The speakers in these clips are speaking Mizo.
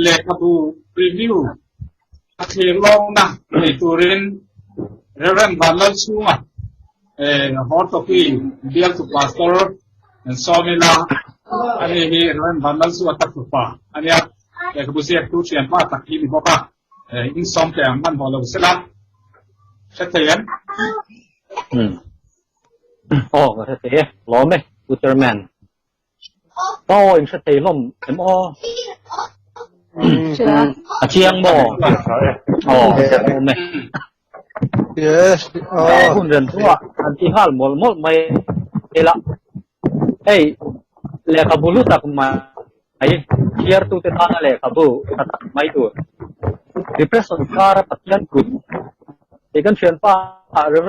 Lehkhabu preview a thlir lawkna nei turin Rev. Vanlalchhunga Hortoki bialtu pastor an sawm ila, ani hi Rev. Vanlalchhunga ta fapa a nia, lehkhabu ziaktu thianpa tak hi ni bawk a, in sawm teh ang hmanhmawh lo sela hre thei em? Aw ka hre thei e, lawm e Pu Chairman. Ka aw in hre thei hlawm em aw? A chiang maw? Aw, awm e. Yes, aw. Hun ren chu a an ti nghal mawlh mawlh mai ila. Hei, lehkhabu hlu tak mai, chhiartute tana lehkhabu tha tak mai tur. Depression kara Pathian kut Kei kan thianpa Rev.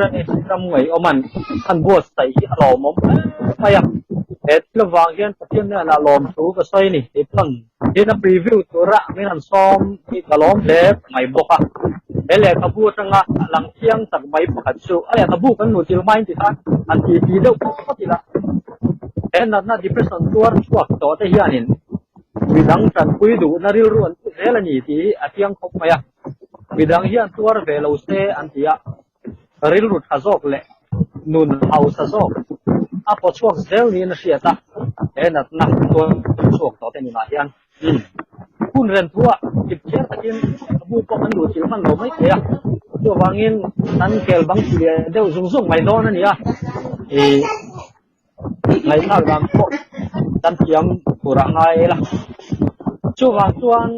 Ram Ngaihawman an buatsaih hi a lawmawm hle mai a, he thil avang hian Pathian hnenah lawmthu ka sawi a ni tih pawn tin a preview tura min han sawm hi ka lawm hle mai bawk a. He lehkhabu atanga a lang thiang tak mai pakhat chu a lehkhabu kan hmuh thil hmain ti khan han ti ti deuh phawt ila, he natna depression tuar chhuak tawh te hianin midang tanpui duhna rilru an pu zel a ni tih hi a chiang khawp mai a. Midang hian tuar ve lo se an ti a, rilru tha zawk leh nun hausa zawk a paw chhuak zel niin a hriat a, he natna tuar chhuak tawh te nunah hian hun rem thuah kip chiar takin a bu pawh kan luhchilh hman lo mai thei a, chuvangin kan kel bang chi leh deuh zung zung mai dawn a ni a, ih ngaihthlak dan pawh kan thiam turah ngai ila. Chuvang chuan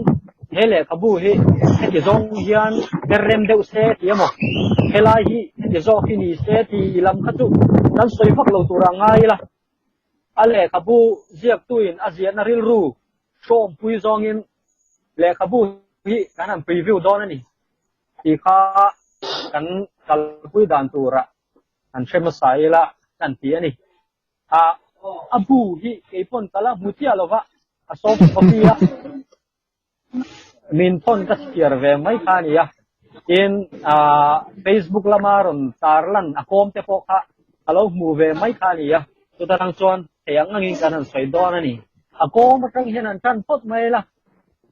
he lehkhabu hi heti zawng hian ber rem deuh se ti emaw, helai hi heti zawk hi ni se ti lam kha chu kan sawi vak lo turah ngai ila. A lehkhabu ziaktuin a ziahna rilru hrawmpui zawngin lehkhabu hi kan han preview dawn a ni tih kha kan kalpui dan turah An hre hmasa ila kan ti a ni. A a bu hi kei pawn ka la hmu chiah lo va, a soft copy a min thawn ka chhiar ve mai kha a ni a. Tin, Facebook lama rawn tar lan a kawm te pawh kha ka lo hmu ve mai kha a ni a. Chuta tang chuan thei ang angin kan han sawi dawn a ni. A kawm atang hian an tan phawt mai ila,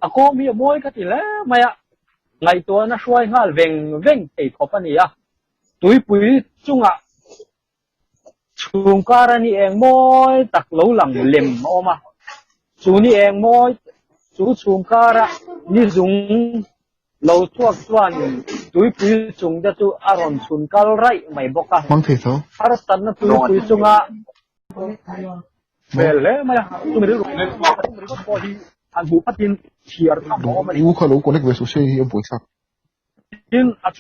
a kawm hi a mawi ka ti hle mai a, ngaihtuahna hruai nghal veng veng thei khawp a ni a. Tuipui chungah chhung kar a ni eng mawi tak lo lang lem a awm a, chu ni eng mawi chu chhung kara ni zung lo chhuak chuanin tuipui chung te chu a rawn chhun kal raih mai bawk a. Harsatna tuipui chunga hmel hle mai a, chumi rilru ringawt pawh hi han hmuh phatin chhiar tham a awm a ni. U kha lo connect ve suh se hi a buaithlak. Tin, a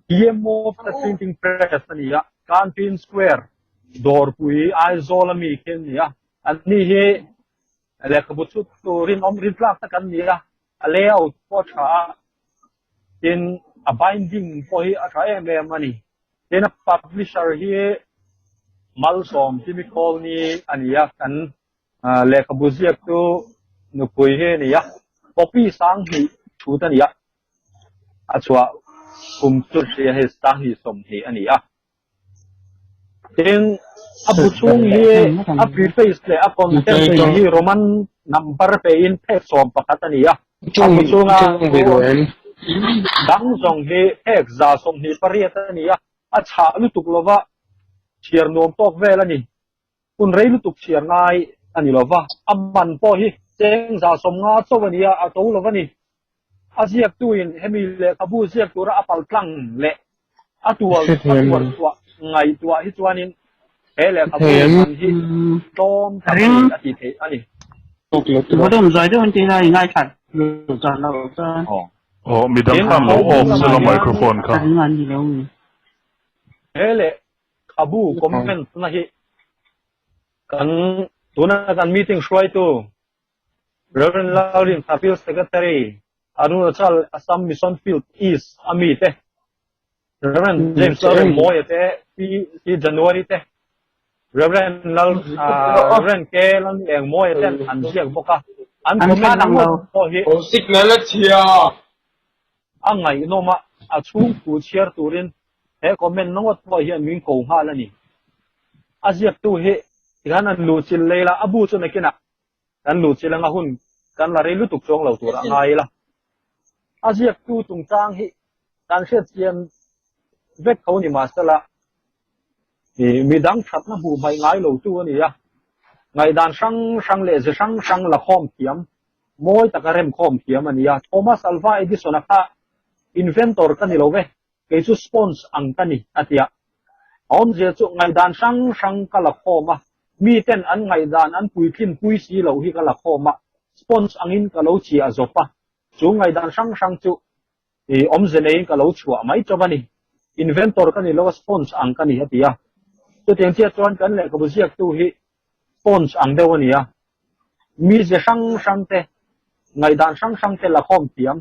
EMO Printing Press a ni a, Kanpin Square dawrpui Aizawl a mi khi an ni a. Anni hi lehkhabu chhut turin awm rintlak tak an ni a, a layout pawh a tha a, tin a binding pawh hi a tha em em a ni. Tin a publisher hi Malsawm Jimmy Colney a ni a, kan Lehkhabu ziak chu nupui hi a ni a, copy 2000 chhut a ni a, a chhuah kum chu hria hei 2020 a ni a. Tin, a bu chhung hi a preface leh a content hi Roman number pein phek 11 a ni a, a bu chhunga dang zawng hi phek 128 a ni a, a chhah lutuk lova chhiar nuam tawk vel a ni. Hun rei lutuk chhiar ngai a ni lo va, a man pawh hi cheng 150 chauh a ni a, a to lo va ni. A ziaktuin hemi lehkhabu ziak tura a pal tlang leh a tual a tuar chhuah ngaihtuah hi chuanin he lehkhabu man hi tlawm tak a ni a tih theih a ni. Aw, midang khan lo off sela microphone kha. He leh Khabu comment na hi kan tuna kan meeting hruaitu Rev. Lalrin Field Secretary Arunachal Assam Mission Field East a mi te Rev. James Lalremmawia te P January te Rev. Lal Rev. K Lalengmawia ten an ziak bawk a an comment ngawt pawh hi Signal a chhia. A ngaihnawm a, a chhung thu chhiar turin he comment na ngawt pawh hian min ko nghal a ni. A ziaktu hi tikhan an luhchilh lei la, a bu chu nakinah. Kan luh chilh anga hun kan la rei lutuk chuang lo tur a ngai ila. A ziaktu chungchang hi kan hriatchian vek tho ni mahsela midang thatna hmuh hmaih ngai lo tu a ni a. Ngaihdan hrang hrang leh ze hrang hrang la khawm thiam, mawi taka remkhawm thiam a ni a. Thomas Alva Edison-a kha inventor ka ni lo ve, Kei chu sponge ang ka ni, a ti a. A awmzia chu ngaihdan hrang hrang ka la khawm a, miten an ngaihdan an puitlin pui si loh hi ka la khawm a, sponge angin ka lo chiah zawp a, chu ngaihdan hrang hrang chu i awmze neiin ka lo chhuah mai chauh a ni. Inventor ka ni lo a, sponge ang ka ni, a ti a. Chutiang chiah chuan kan lehkhabu ziaktu hi sponge ang deuh a ni a, mize hrang hrang te, ngaihdan hrang hrang te la khawm thiam.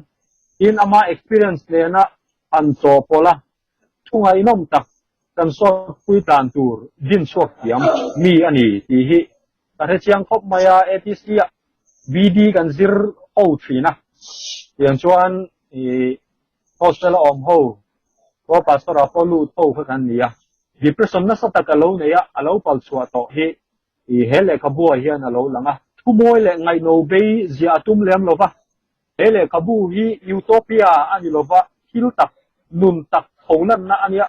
Tin, ama experience nena han chawhpawlh a, thu ngaihnawm tak kan sawtpui tlan tur din chhuak thiam mi a ni tih hi ka hre chiang khawp mai a, ATC ah BD kan zir ho thin a, tiang chuan ih hostel a awm ho, Pro Pastor ah pawh lut ho kha kan ni a, depression nasa tak a lo nei a, a lo pal chhuah tawh hi ih he lehkhabu ah hian a lo lang a. Thumawi leh ngaihno bei ziah a tum lem lo va, he lehkhabu hi utopia a ni lo va, thil tak, nun tak tho lanna a nia,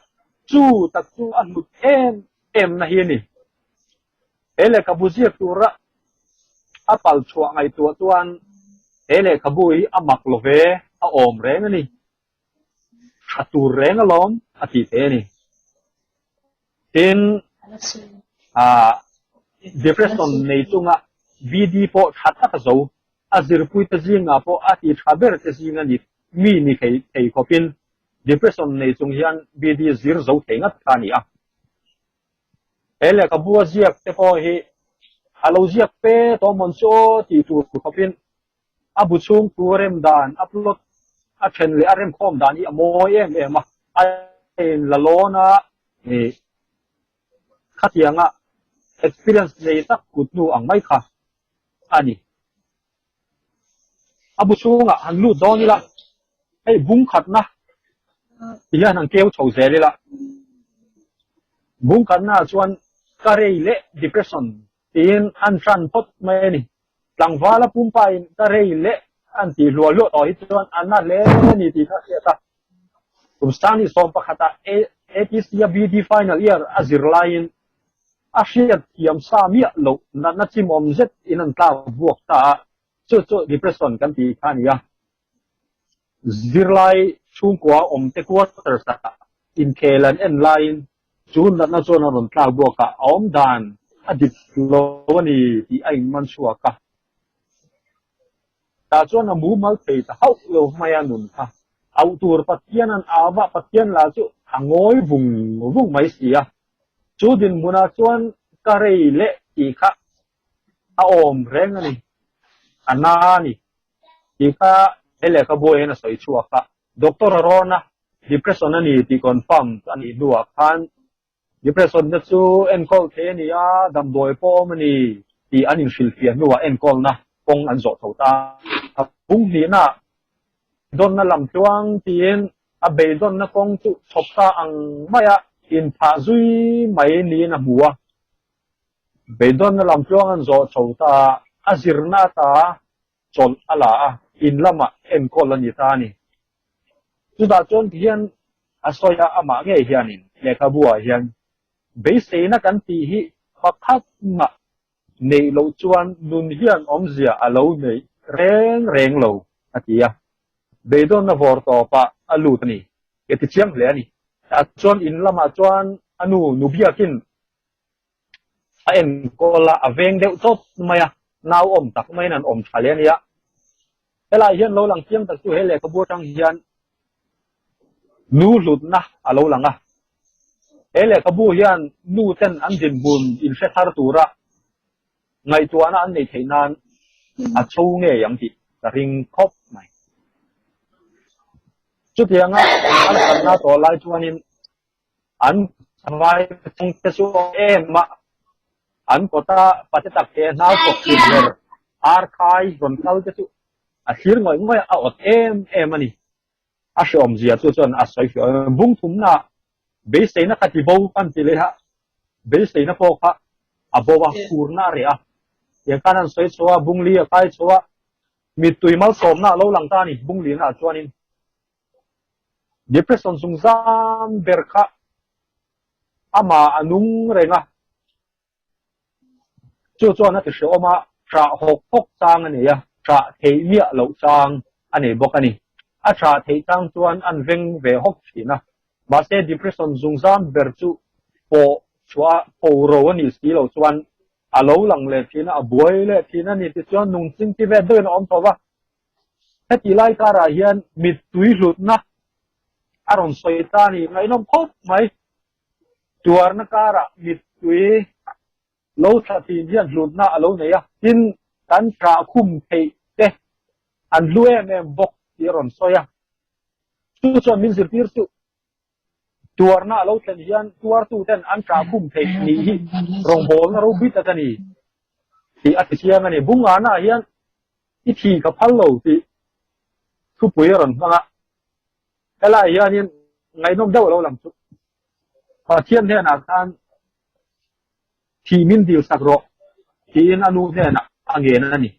chu tak chu a hlut em em na hi a ni. He lehkhabu ziak tura a pal chhuah ngaihtuah chuan he lehkhabu hi a mak lo ve, a awm reng a ni. Tha tur reng alawm a tih theih a ni. Tin, ah depression nei chunga BD pawh tha tak a zo, a zirpuite zingah pawh a ti tha ber te zinga ni mi ni thei thei khawpin depression nei chung hian BD zir zo thei ngat kha a ni a. He lehkhabu a ziak te pawh hi a lo ziak fe tawh mawn chu aw tih tur khawpin a bu chhung thu a rem dan, a plot a then leh a remkhawm dan hi a mawi em em a, a in la lawn a ih khatianga experience nei tak kut hnu ang mai kha a ni. A bu chhungah han lut dawn ila, hei bung khatna ti hian han keu chho zel ila, bung khatna ah chuan ka rei leh depression tiin an hran phawt mai a ni. Tlangvala pumpain ka rei leh an tih hluah hluah tawh hi chuan a na hle a ni tih kha a hriat a. Kum Stanley sawm pakhatah ATC a BD final year a zir laiin a hriat thiam sa miah loh natna chimawm zet in an tlak buak ta a, chu chu depression kan tih kha a ni a. Zirlai chhungkua awm te quarters ah inkhel an en laiin chu natna chuan a rawn tlak buak a, a awm dan a dik lo a ni tih a inman chhuak a. Tah chuan a mumal thei ta hauh lo mai a nun kha. Auh tur Pathian an au a, Pathian lah chu a ngawi vung vung mai si a. Chu dinhmunah chuan ka rei leh tih kha a awm reng a ni, a na a ni tih kha he lehkhabu ah hian a sawi chhuak a. Doctor a rawn a, depression a ni tih confirm a nih hnuah khan depression te chu enkawl thei a ni a, damdawi pawh awm a ni tih an inhrilhfiah hnuah enkawlna kawng an zawh tho ta a. Bung hnihna Dawnna lam tluang tiin a beidawnna kawng chu chhawp ta ang maia inphah zui mai niin a hmu a. Beidawnna lam tluang an zawh chho ta a, a zirna ata chawlh a la a, in lamah enkawl a ni ta a ni. Chutah chuan tihian a sawi a, amah ngei hianin lehkhabu-ah hian beiseina kan tih hi pakhat mah Neih loh chuan nun hian awmzia a lo neih reng reng lo, a ti a. Beidawnna vawr tawpah a lut a ni. Ka ti chiang hle a ni. Tah chuan in lamah chuan a nu nu biakin a enkawl a, a veng deuh chawt mai a, nau awm tak maiin an awm tha hle a nia. Helaiah hian lo lang chiang tak chu he lehkhabu atang hian Nu hlutna a lo lang a. He lehkhabu hian nu ten an dinhmun inhre thar tura ngaihtuahna an neih theih nan a cho ngei ang tih ka ring khawp mai. Chutianga an sanna tawh lai chuanin an vai chhungte chu em a, an kawta pate tak he hnau kawp thin ber arkhai rawn kal te chu a thlir ngawih ngawih a, a awt em em a ni. A hreawm zia chu chuan a sawi fiah em. Bung thumna beiseina kha ti bo kan ti leh a, beiseina pawh kha a bo a, furna a reh a. Tiang khan an sawi chho a, Bungli a kai chho a, mittui malsawmna a lo lang ta a ni Bunglina ah chuanin. Depression zungzam ber kha amah a nung reng a, Chu chuan a ti hrehawm a, ṭah hawk hawk chang a nei a, ṭah theih miah loh chang a nei bawk a ni. A ṭah theih chang chuan an veng ve hawk ṭhin a, mahse depression zungzam ber chu pawh chhuah a pho ro a nih si loh chuan a lo lang leh ṭhin a, a buai leh ṭhin a ni tichuan nungching ti vel deuhin a awm tho va. Heti lai karah hian mittui hlutna a rawn sawi ta a ni, ngaihnawm khawp mai. Tuarna karah mittui lo thla thin hian hlutna a lo nei a, tin kan ṭah khum theih te an hlu em em bawk tih a rawn sawi a. Chu chuan min zirtir chu tuarna a lo thlen hian tuartu ten an ṭah khum theih nih hi rawngbawlna ropui tak a ni tih a ti chiang a ni. Bungana hian i thi ka phal lo tih thupui a rawn hmang a. Helai hianin ngaihnawm deuh lo lang chu Pathian hnenah khan thih min dil sak rawh tiin a nu hnenah a ngen a ni.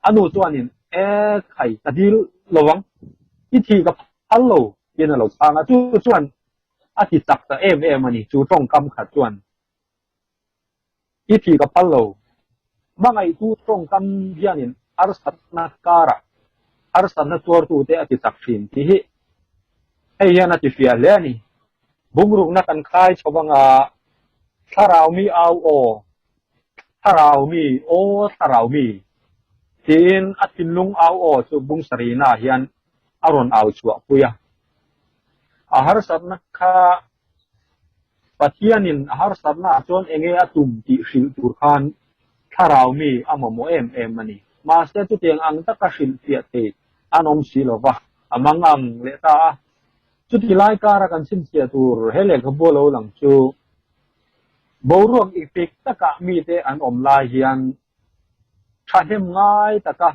A nu chuanin e khai ka dil lo ang, i thih ka phal lo tiin a lo chhang a, chu chuan a ti chak ta em em a ni, chu tawngkam khat chuan i thih ka phal lo. Hmangaihtu tawngkam hianin harsatna karah harsatna tuartute a ti chak thin tih hi hei hian a ti fiah hle a ni. Bungrukna kan khai chho anga thlarau mi au aw, thlarau mi aw thlarau mi tiin a thinlung au aw chu bungsarina hian a rawn au chhuah pui a. A harsatna kha Pathianin a harsatna ah chuan enge a tum tih hrilh tur khan thlarau mi a mamawh em em a ni. Mahse chutiang ang taka hrilh fiah thei an awm si lo va, a mang ang leh ta a. Chuti lai kara kan chhinchhiah tur he lehkhabu a lo lang chu boruak ipik takah mite an awm lai hian thahnem ngai taka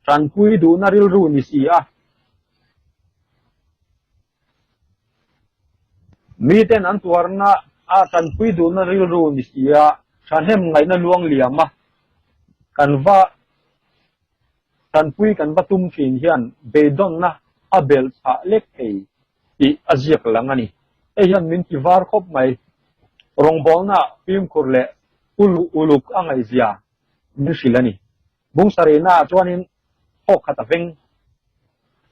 tanpui duhna rilru ni si a. Miten an tuarna a tanpui duhna rilru ni si a, thahnem ngaihna luang liam a, kan va tanpui kan va tum thin hian beidawnna a belh chhah lek thei tih a ziak lang a ni. Hei hian min ti var khawp mai. Rawngbawlna fimkhur leh uluk a ngaihzia min hrilh a ni. Bungsarihna ah chuanin thawk khat a veng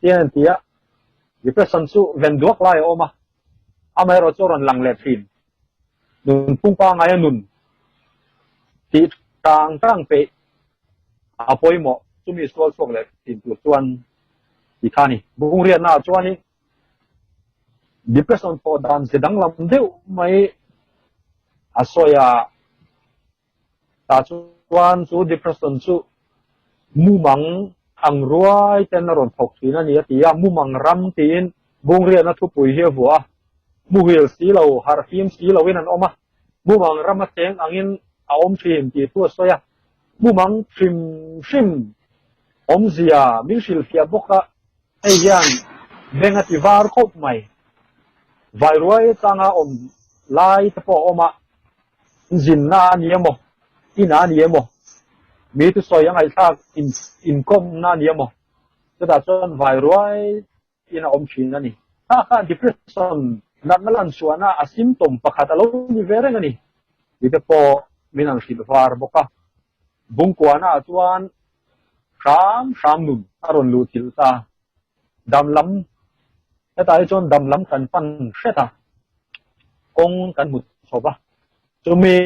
tiang an ti a, depression chu ven duak lai a awm a, amaherawh chu a rawn lang leh thin. Nunphung pangngai a nun tih tang tang peih a pawimawh, chumi sual chhuak leh thin tur chuan ti kha a ni. Bungriatna ah chuanin depression thawh dan ze danglam deuh mai a sawi a. Tah chuan chu depression chu mumang ang ruai ten a rawn thawk thin a ni a ti a, mumang ram tiin Bungriatna thupui hi a vuah a, muhil si lo, harhfim si loin an awm a, mumang ram a cheng angin a awm thin tih thu a sawi a, mumang hrim hrim awmzia min hrilhfiah bawk a, hei hian beng a ti var khawp mai. Vairuai changa awm lai te pawh a awm a. Zinna a ni emaw, ina a ni emaw, mi thusawi a ngaihthlak inkawmna a ni emaw, chutah chuan vai ruai in a awm thin a ni. Kha kha depression natna lan chhuahna a symptom pakhat a lo ni ve reng a ni tih te pawh min han hrilh var bawk a. Bungkuana ah chuan hram hram nun a rawn luh thilh ta. Dam lam, hetah hi chuan dam lam kan pan hret a, kawng kan hmu chho va. Chumi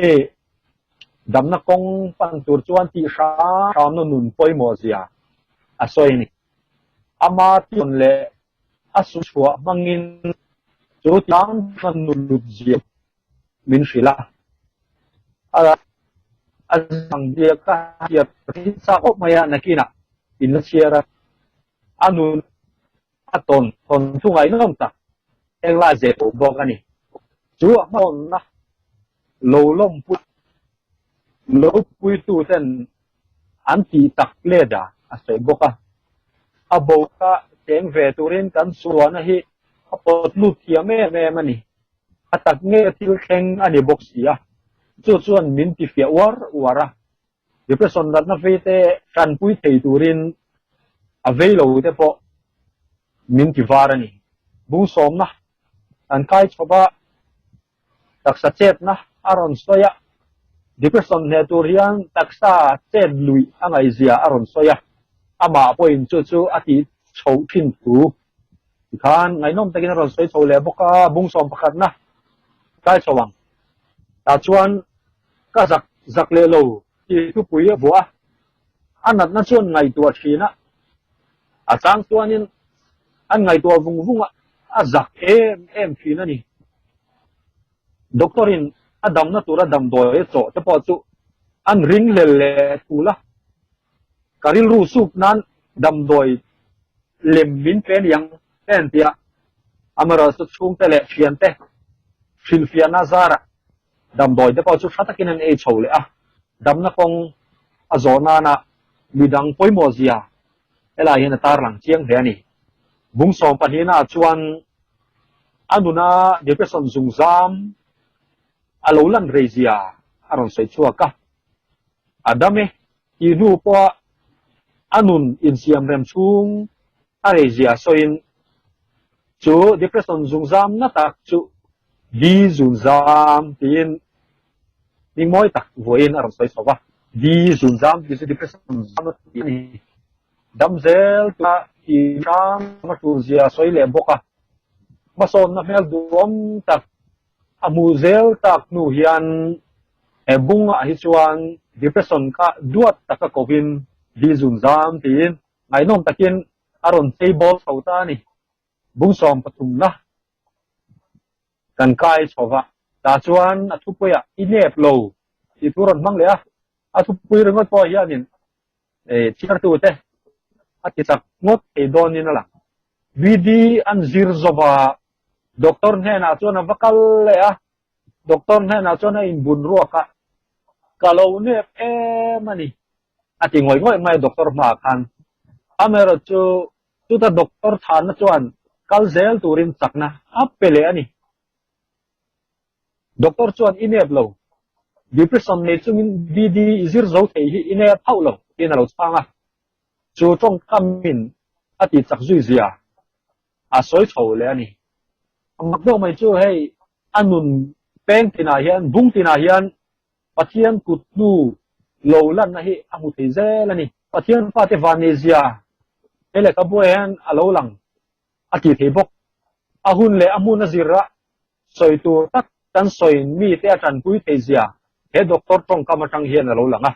damna kawng pan tur chuan tih hram hramna nun pawimawh zia a sawi a ni. Ama tiawn leh a su chhuah hmangin chu tlang hran nun lut zia min hrilh a. A zang biak a hriat chak khawp mai a, nakinah in la chhiar a. A nun a tawn tawn thu ngaihnawm tak englai zeh tawh bawk a ni. Chu a hmawnna lo lawmpui lo puitu ten an tih tak let a a sawi bawk a. A bo kha cheng ve turin kan suana hi a pawt lut thiam em em a ni. A tak nge thil thleng a ni bawk si a, chu chuan min ti fiah uar uar a. Depression natna vei te tanpui thei turin a vei lo te pawh min ti var a ni. Bungsawmna an kai chhawp a, taksa chetna a rawn sawi a, depression hneh tur hian taksa chet luih a ngaihzia a rawn sawi a, amah pawhin chu chu a tih chhoh thin thu tikhan ngaihnawm takin a rawn sawi chho leh bawk a, bungsawm pakhatna kai chho ang. Tah chuan ka zak zak leh lo tih thupui a vuah a, a natna chuan ngaihtuah thin a, a chang chuanin an ngaihtuah vung vung a, a zak em em thin a ni. Doctor in a damna tura damdawi a chawh te pawh chu an ringhlel leh thul a, ka rilru sup nan damdawi lem min pe niang te an ti a, amaherawhchu chhungte leh thiante hrilhfiahna zarah Damdawi te pawh chu tha takin an ei chho leh a, damna kawng a zawh nana midang pawimawh zia helai hian a tarlang chiang hle a ni. Bung sawmpahnihna chuan a nuna depression zungzam a lo lan rei zia a rawn sawi chhuak a, a dam e tih hnu pawha a nun insiamrem chhung a rei zia sawiin chu depression zungzam na tak chu Di zunzam tiin hming mawi tak vuahin a rawn sawi chho va. Di zunzam tih chu depression zam a tih a ni. Dam zel tura tih hram a tul zia a sawi leh bawk a. Hmasawnna hmel duhawm tak a hmuh zel tak hnu hian he bungah hi chuan depression kha duat taka kovin di zunzam tiin ngaihnawm takin a rawn chei bawl chho ta a ni. Bung 13na kan kai chho va, tah chuan a thupuiah i nep lo tih thu rawn hmang leh a, a thupui ringawt pawh hianin chhiartute a ti chak ngawt thei dawnin a lang. BD an zir zawva doctor hnenah chuan a va kal leh a, doctor hnenah chuan a inbun ruak a, ka lo nep em a ni a ti ngawih ngawih mai a doctor hmaah khan. Amaherawhchu Chuta doctor chhanna chuan kal zel turin chakna a pe leh a ni. Doctor chuan i nep lo, depression nei chungin BD i zir zo thei hi i nep hauh lo tiin a lo chhang a. Chu tawngkamin a tih chak zui zia a sawi chho leh a ni. A mak deuh mai chu hei a nun peng tinah hian, bung tinah hian Pathian kut hnu lo lanna hi a hmu thei zel a ni. Pathian fate vanneizia he lehkhabu ah hian a lo lang a tih thei bawk. A hun leh a hmun a zir a, sawi tur tak kan sawi mite a tanpui thei zia he doctor tawngkam atang hian a lo lang a.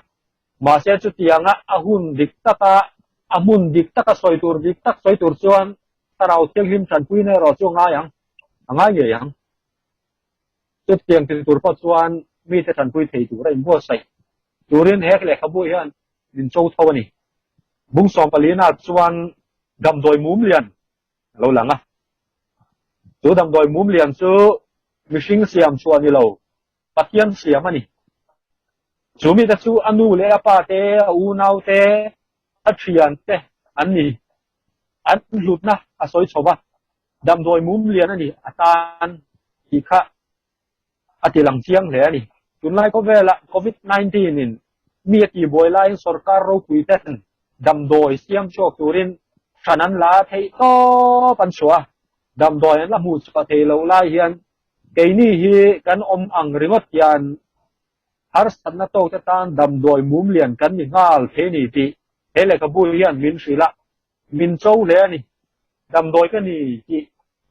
Mahse chutianga a hun dik taka, a hmun dik taka sawi tur dik tak sawi tur chuan Thlarau Thianghlim tanpuina erawh chu a ngai ang, a ngai ngei ang. Chutiang ti tur pawh chuan mite tanpui thei tura inbuatsaih turin he lehkhabu hian min cho tho a ni. Bung sawmpalina chuan damdawi mum lian a lo lang a. Chu damdawi mum lian chu mihring siam chhuah ni lo, Pathian siam a ni. Chu mite chu a nu leh a pa te, a unau te, a thian te an ni. An hlutna a sawi chho va. Damdawi mum lian a ni a tan tih kha a ti lang chiang hle a ni. Tunlai khawvelah Covid 19 in mi a tihbuai laiin sorkar ropui ten damdawi siam chhuak turin hran an la theih tawp an chhuah a, damdawi an la hmuh chhuah thei loh lai hian keini hi kan awm ang ringawt hian harsatna tawkte tan damdawi mum lian kan ni nghal thei a ni tih he lehkhabu hian min hrilh a. Min cho hle a ni. Damdawi ka ni tih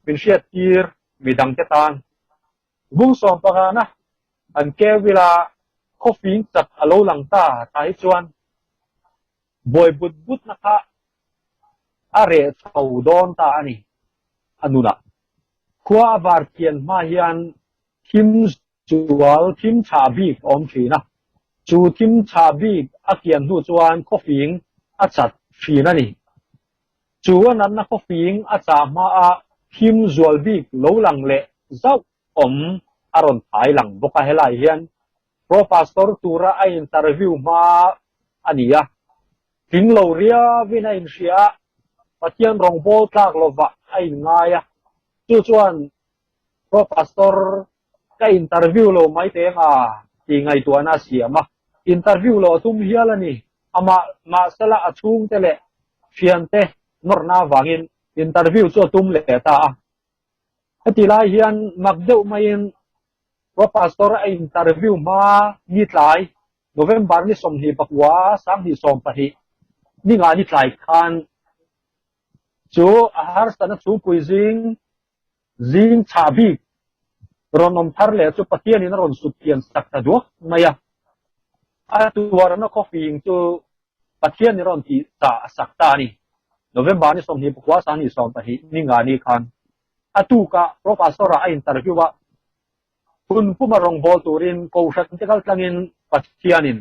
min hriat tir midangte tan. Bung 15na an keu ila khawfing chak a lo lang ta tah hi chuan buai but butna kha a reh chho dawn ta a ni a nunah. Khua a var kian hma hian thim Chual thim chhah bik a awm thin a, chu thim chhah bik a kian hnu chuan khawfing a chat thin a ni. Chu a natna khawfing a chah hmaa thim zual bik lo lang leh zauh awm a rawn thai lang bawk a, helai hian Pro Pastor tura a interview hma a ni a, tling lo riauin a inhria a, Pathian rawngbâwl tlâk lovah a inngai a, chu chuan Pro Pastor ka interview lo mai teng a tih ngaihtuahna a siam a. Interview loh a tum hial a ni. Amah mahsela a chhungte leh thiante nawrhna avangin interview chu a tum leh ta a. Heti lai hian mak deuh maiin Pro Pastor a interview hma ni tlai November ni 24 2012 ni nga ni tlai khan chu a harsatna chhungpui zing zing chhah bik rawn awm thar leh chu Pathianin a rawn sut pian sak ta duak mai a. A tuarna khawfing chu Pathianin rawn tih chah a sak ta a ni. November ni 24 2012 ni nga ni khan a tukah Pro Pastor-ah a interview a, hun puma rawngbâwl turin Kohhran te kal tlangin Pathianin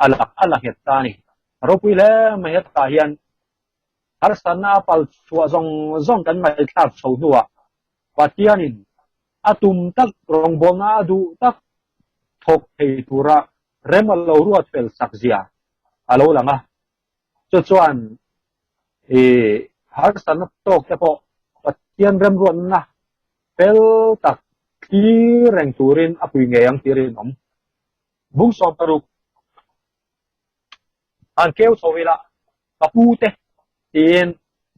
a la a la nghet ta a ni. A ropui hle mai hetah hian harsatna a pal chhuah zawng zawng kan ngaihthlak chho hnuah Pathianin a tum tak rawngbawlna a duh tak thawk thei tura rem a lo ruat fel sak zia a lo lang a. Chu chuan i harsatna tawk te pawh Pathian remruatna fel tak thlir reng turin a pui ngei ang tih rinawm. Bung 16 Han keu chho ila, ka pu te tiin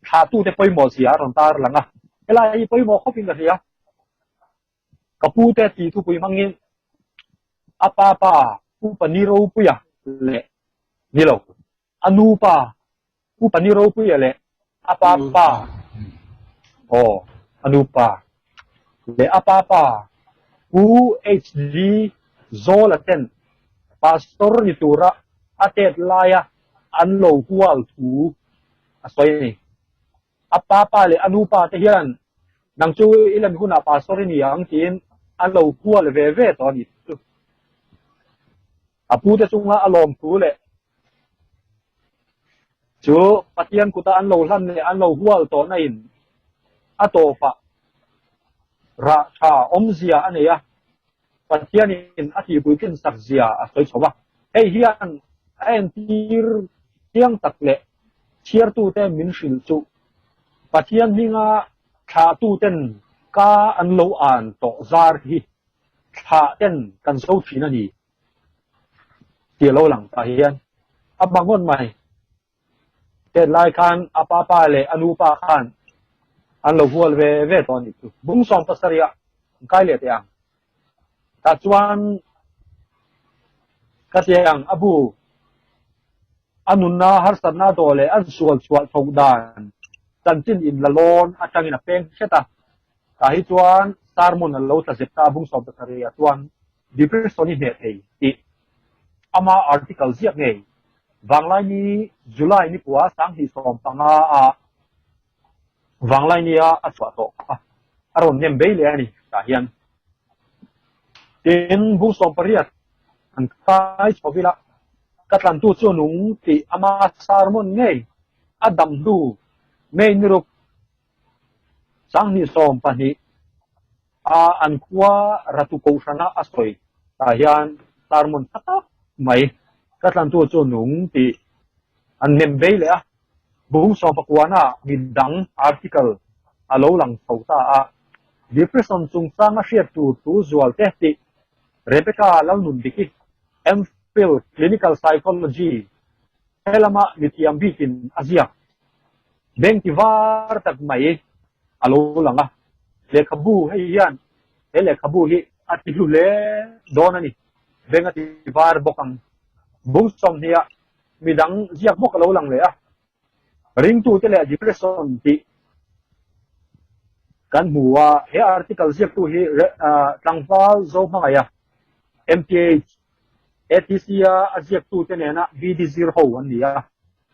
thlahtute pawimawh zia a rawn tar lang a, helai hi pawimawh khawpin ka hria. Ka pu te tih thupui hmangin a pa pa Upa Ni Ropuia leh ni lo, a nu pa Upa Ni Ropuia leh a pa pa aw a nu pa leh a pa pa Pu HD Zawla ten Pastor ni tura a tet laia an lo hual thu a sawi a ni. A pa pa leh a nu pa te hian nang chu i lan hunah Pastor i ni ang tiin an lo hual ve ve tawh a ni chu. A pu te chunga a lawm thu leh chu Pathian kuta an lo hlan leh an lo hual tawh na in a tawpah rah tha awmzia a nei a, Pathianin a tihpuitlin sak zia a sawi chho a. Hei hian a entir chiang tak leh chhiartute min hrilh chu Pathian hminga thlahtuten ka an lo an tawh zar hi thlah ten kan zo thin a ni tih a lo lang tah hian a hma ngawt mai. Tet lai khan a pa pa leh a nu pa khan an lo hual ve ve tawh a nih chu. Bung 70 ah an kai leh teh ang. Tah chuan ka tiang a bu a nunna harsatna dawh leh an sual chhuah chhoh dan chanchin in la lawn atangin a peng hret a. Tah hi chuan sermon a lo tla zep ta a bung 70 ah chuan depression i hneh thei tih ama article ziak ngei Vanglaini July ni kua 2015 a Vanglaini a a chhuah tawh kha a rawn nem bei leh a ni tah hian. Tin, bung 18 an kai chho ila ka tlantu chu nung tih ama sermon ngei a dam hnu May ni ruk 2012 a an khua Ratu Kohhrana a sawi tah hian sermon tha tak mai ka tlantu chu nung tih an nem bei leh a. Bung 19 ah midang article a lo lang chho ta a, Depression chungchanga hriat tur thu zual te tih Rebecca Lalnundiki, MPhil Clinical Psychology he lama mithiam bikin a ziak. Beng ti var tak mai a lo lang a, lehkhabu hei hian he lehkhabu hi a ti hlu hle dawn a ni. Beng a ti var bawk ang. Bung 20 ah midang ziak bawk a lo lang leh a, ringtute leh depression tih kan hmu a, he article ziaktu hi tlangval zo hmangaih a, MPH, ATC a a ziaktute nena BD zir ho an ni a,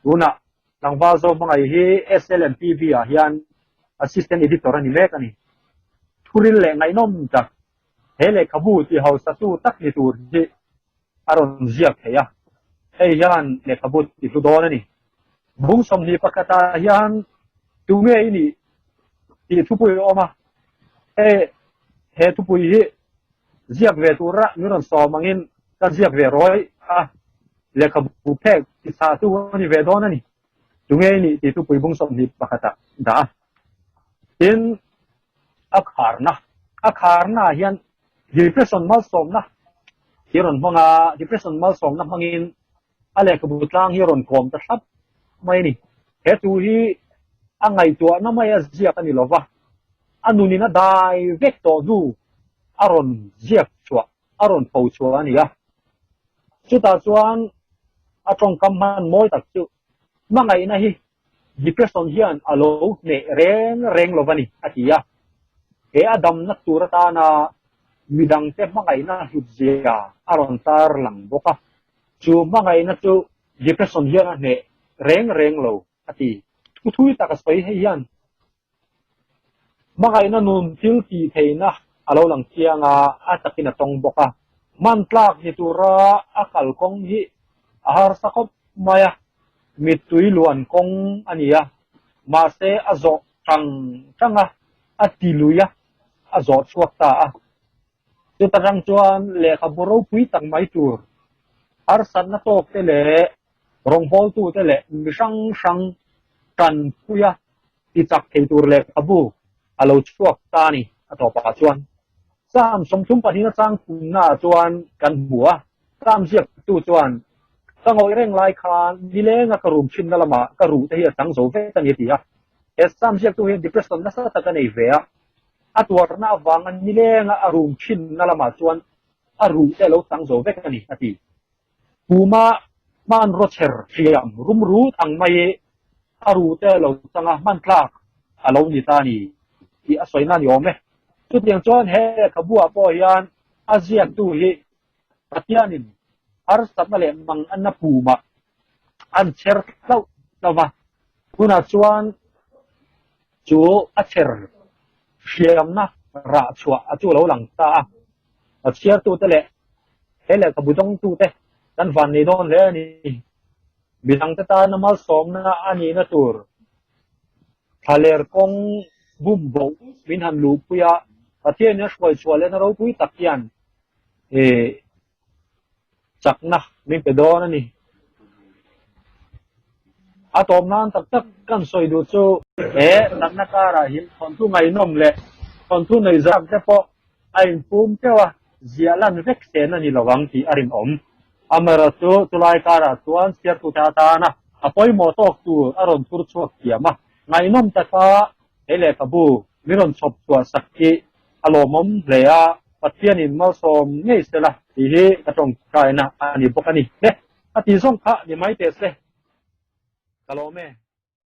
tunah Tlangval zo hmangaih hi SLMPB ah hian Assistant Editor a ni mek a ni. Thuril leh ngaihnawm tak he lehkhabu ti hausa tu tak ni tur hi a rawn ziak thei a, hei hian lehkhabu ti hlu dawn a ni. Bung 21 ah hian tunge i nih tih thupui a awm a, hei he thupui hi ziak ve tura min rawn sawm angin ka ziak ve rawih a. Lehkhabu phek ti chhah tu a ni ve dawn a ni. Tunge i nih tih thupui bung 21 ah dah a. Tin, a kharna. A kharna ah hian depression malsawmna. hi rawn hmang a, depression malsawmna hmangin a lehkhabu tlang hi a rawn kawm ta thlap mai a ni. He thu hi a ngaihtuahna maia ziak a ni lo va, a nunin a dai vek tawh hnu a rawn ziak chhuah, a rawn pho chhuah a ni a. Chutah chuan a tawngkam hman mawi tak chu hmangaihna hi Depression hian a lo hneh reng reng lo va ni, a ti a. He a damna tur atana midangte hmangaihna hlutzia a rawn tar lang bawk a. Chu hmangaihna chu depression hian a hneh reng reng lo, a ti. Thu thui tak a sawi hei hian Hmangaihna nun thil tih theihna a lo lang chiang a, a takin a tawng bawk a. Hman tlak ni tura a kalkawng hi a harsa khawp mai a, mittui luan kawng a ni a, mahse a zawh tang tang a, a ti lui a, a zawh chhuak ta a. Chuta tang chuan lehkhabu ropui tak mai tur harsatna tawk te leh rawngbawltute leh mi hrang hrang tanpuia ti chak thei tur lehkhabu a lo chhuak ta a ni a tawpah chuan. Psalm 32 a chang thumnaah chuan kan hmu a, Psalm ziaktu chuan, Ka ngawih reng lai khan nilenga ka rum thinna lamah ka ruh te hi a chang zo vek a ni a ti a. He Psalm ziaktu hian depression nasa tak a nei ve a, a tuarna avanga nilenga a rum thinna lamah chuan a ruh te a lo chang zo vek a ni a ti. Puma hmanraw chher hriam rum rut ang mai a ru te lo chang a, hman tlak a lo ni ta a ni tih a sawi na a ni awm e. Chutiang chuan he lehkhabu-ah pawh hian a ziaktu hi Pathianin harsatna leh manganna pumah an chher hlauh hlauh va, tunah chuan chu a chher hriamna rah chhuah a chu lo lang ta a. A chhiartute leh he lehkhabu dawngtute kan van nei dawn hle a ni. Midangte tana malsawmna a nihna tur thlaler kawng bum boh min han luhpui a, Pathianin a hruai chhuah lehna ropui tak hian chakna min pe dawn a ni. A tawp nan tak tak kan sawi duh chu he natna karah hian thawnthu ngaihnawm leh thawnthu neihzak te pawh a inpum teuh a, ziah lan vek sen a ni lo ang tih a rinawm. Amaherawhchu chulai karah chuan chhiartute atana a pawimawh tawk tur a rawn thur chhuak thiam a, ngaihnawm taka he lehkhabu min rawn chhawp chhuah sak hi a lawmawm hle a, Pathianin malsawm ngei se la tih hi ka tawngtaina a ni bawk a ni. Le, a ti zawng kha ni mai teh se. Ka lawm e.